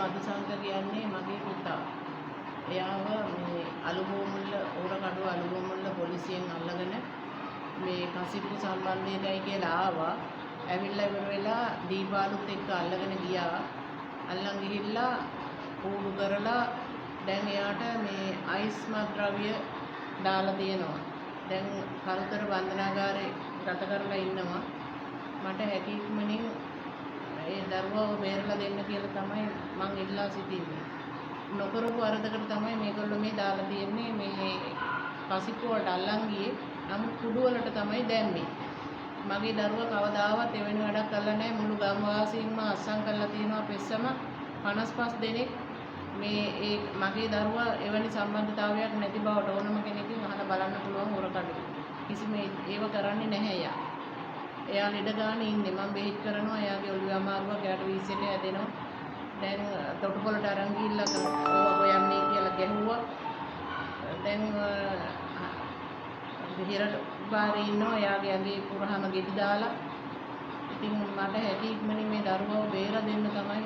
මදුසංක කියන්නේ මගේ පුතා. එයාව මේ අලුගෝමුල්ල ඌරකඩුව අලුගෝමුල්ල පොලිසියෙන් අල්ලගෙන මේ කසිප්පු සම්බන්ධයටයි කියලා ආවා. ඇවිල්ලා ඉවර වෙලා දීපාලුත් එක්ක අල්ලගෙන ගියා. අල්ලන් ගිහිල්ලා කූඩු කරලා දැන් එයාට මේ අයිස් මත්ද්‍රව්‍ය දාලා තියෙනවා. දැන් කළුතර බන්ධනාගාරේ ගත කරලා ඉන්නවා. මට හැකි ඉක්මනින් ඒ දරුවව බේරලා දෙන්න කියලා තමයි මං ඉල්ලා සිටින්නේ. නොකරපු වරදකට තමයි මේගොල්ලෝ මේ දාලා තියෙන්නේ. මේ කසිප්පු වලට අල්ලන් ගියේ. නමුත් කුඩු වලට තමයි දැම්මේ. මගේ දරුවා කවදාවත් එවැනි වැඩක් කරලා නැහැ. මුළු ගම්වාසීන්ම අත්සන් කරලා තියෙනවා පෙස්සම 55 දෙනෙක් මේ ඒ මගේ දරුවා එවැනි සම්බන්ධතාවයක් නැති බවට ඕනම කෙනකින් අහලා බලන්න පුළුවන් උරකඩුවේ. කිසිම ඒව කරන්නේ නැහැ එයා. එයා ලෙඩ ගානේ ඉන්නේ. මම බෙහෙත් කරනවා. එයාගේ ඔළුවේ අමාරුවක්. එයාට වීස් එක හැදෙනවා. දැන් තොටුපොළට අරන් ගිහිල්ලා ඕවා හොයන්නේ කියලා ගැහුවා. දැන් හිරට බාරේ ඉන්නවා. එයාගේ ඇඟේ පුරාම ගෙඩි දාලා. ඉතින් මට හැකි ඉක්මනින් මේ දරුවව බේර දෙන්න තමයි